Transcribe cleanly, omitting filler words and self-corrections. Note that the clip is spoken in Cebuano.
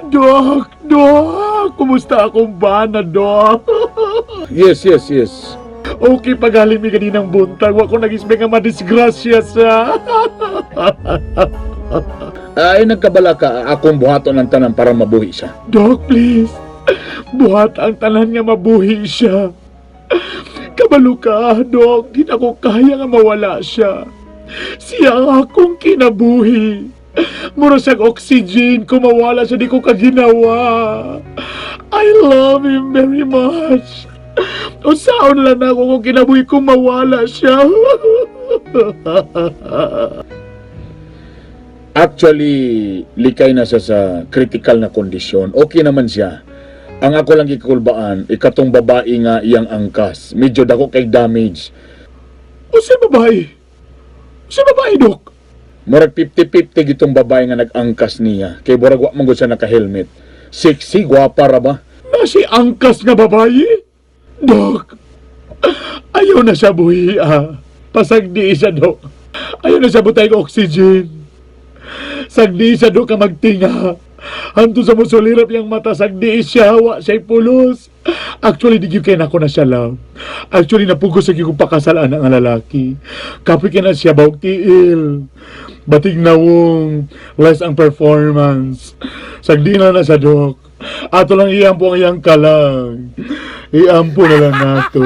Dok, Dok! Kumusta akong bana, Dok? Yes. Okay, pagaling mi ganinang buntag. Wa ko nag-expect nga madisgrasya sa. Ay, nagkabala ka, akong buhaton ang tanan para mabuhi siya. Dok, please. Buhat ang tanan nga mabuhi siya. Kabalo ka, Dok. Di na ko kaya nga mawala siya. Siya ang akong kinabuhi. Mura siyang oxygen. Kung mawala siya, di ko kaginawa. I love him very much. Unsaon lang ako kung kinabuhi kung mawala siya. Actually, likay na siya sa critical na kondisyon. Okay naman siya. Ang ako lang gikulbaan, ikatong babae nga iyang angkas. Medyo dako kay damage. Unsay babae? Unsay babae, Dok? Murag 50-50 gitong babae nga nag-angkas niya. Kay burag wa man gud siya naka-helmet. Sexy, gwapa ra ba? Na si angkas nga babae? Dok, ayaw na siya buhi ah. Pasagdi siya, Dok. Ayaw na siya butay og oxygen. Sagdi siya, Dok, ka magtinga. Hanto sa musulirap yang mata, sagdi siya, wa siya'y pulos. Actually, di gyud kay nako na siya, love. Actually, napugos sa gyud kong pakasalaan ang lalaki. Kapoy kay na siya, bahog tiil. Batig nawong, less ang performance. Sagdi na na siya, Dok. Ato lang iampo ang iyang kalag. Iampo na lang nato.